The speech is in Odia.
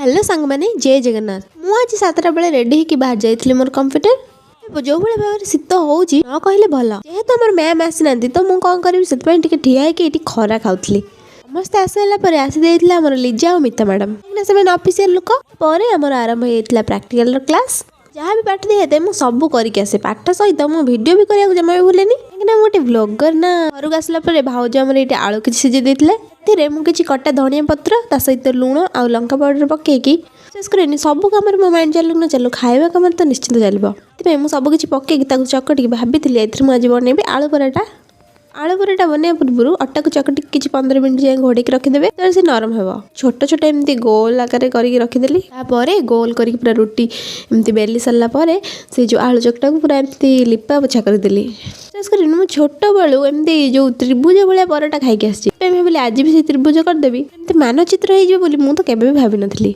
ହ୍ୟାଲୋ ସାଙ୍ଗମାନେ, ଜୟ ଜଗନ୍ନାଥ। ମୁଁ ଆଜି 7ଟା ବେଳେ ରେଡ଼ି ହେଇକି ବାହାରି ଯାଇଥିଲି ମୋର କମ୍ପ୍ୟୁଟର। ଯେଉଁଭଳି ଭାବରେ ଶୀତ ହେଉଛି, ନ କହିଲେ ଭଲ। ଯେହେତୁ ଆମର ମ୍ୟାମ୍ ଆସିନାହାନ୍ତି, ତ ମୁଁ କ'ଣ କରିବି? ସେଥିପାଇଁ ଟିକେ ଠିଆ ହେଇକି ଏଇଠି ଖରା ଖାଉଥିଲି। ସମସ୍ତେ ଆସିସାରିଲା ପରେ ଆସି ଦେଇଥିଲେ ଆମର ଲିଜା ଆଉ ମିତା ମ୍ୟାଡ଼ାମ୍, କାହିଁକିନା ସେମାନେ ଅଫିସିଆଲ ଲୋକ। ପରେ ଆମର ଆରମ୍ଭ ହେଇଯାଇଥିଲା ପ୍ରାକ୍ଟିକାଲର କ୍ଲାସ୍। ଯାହା ବି ପାଠ ଦିଆଯାଇଥାଏ, ମୁଁ ସବୁ କରିକି ଆସେ। ପାଠ ସହିତ ମୁଁ ଭିଡ଼ିଓ ବି କରିବାକୁ ଜମା ବି ଭୁଲେନି, କାହିଁକିନା ମୁଁ ଗୋଟେ ବ୍ଲଗର ନା। ଘରକୁ ଆସିଲା ପରେ ଭାଉଜ ଆମର ଏଇଠି ଆଳୁ କିଛି ସିଝେଇ ଦେଇଥିଲେ। ସେଥିରେ ମୁଁ କିଛି କଟା ଧନିଆ ପତ୍ର, ତା ସହିତ ଲୁଣ ଆଉ ଲଙ୍କା ପାଉଡ଼ର ପକେଇକି, ବିଶ୍ୱାସ କରିବେନି, ସବୁ କାମରେ ମୋ ମାଇଣ୍ଡ ଚାଲୁ ନ ଚାଲୁ, ଖାଇବା କାମରେ ତ ନିଶ୍ଚିନ୍ତ ଚାଲିବ। ସେଥିପାଇଁ ମୁଁ ସବୁ କିଛି ପକେଇକି ତାକୁ ଚକଟିକି ଭାବିଥିଲି, ଏଥିରେ ମୁଁ ଆଜି ବନେଇବି ଆଳୁ ପରଟା। ଆଳୁ ପରଟା ବନେଇବା ପୂର୍ବରୁ ଅଟାକୁ ଚକଟିକି କିଛି 15 ମିନିଟ୍ ଯାଏଁ ଘୋଡ଼େଇକି ରଖିଦେବେ, ତାହେଲେ ସେ ନରମ ହେବ। ଛୋଟ ଛୋଟ ଏମିତି ଗୋଲ ଆକାରରେ କରିକି ରଖିଦେଲି। ତାପରେ ଗୋଲ କରିକି ପୁରା ରୁଟି ଏମିତି ବେଲି ସାରିଲା ପରେ ସେ ଯେଉଁ ଆଳୁ ଚକଟାକୁ ପୁରା ଏମିତି ଲିପା ପୋଛା କରିଦେଲି। ବିଶ୍ୱାସ କରିବେନି, ମୁଁ ଛୋଟବେଳୁ ଏମିତି ଯେଉଁ ତ୍ରିଭୁଜ ଭଳିଆ ପରଟା ଖାଇକି ଆସିଛି। ସେଥିପାଇଁ ଭାବିଲି, ଆଜି ବି ସେଇ ତ୍ରିଭୁଜ କରିଦେବି। ଏମିତି ମାନଚିତ୍ର ହେଇଯିବ ବୋଲି ମୁଁ ତ କେବେ ବି ଭାବିନଥିଲି।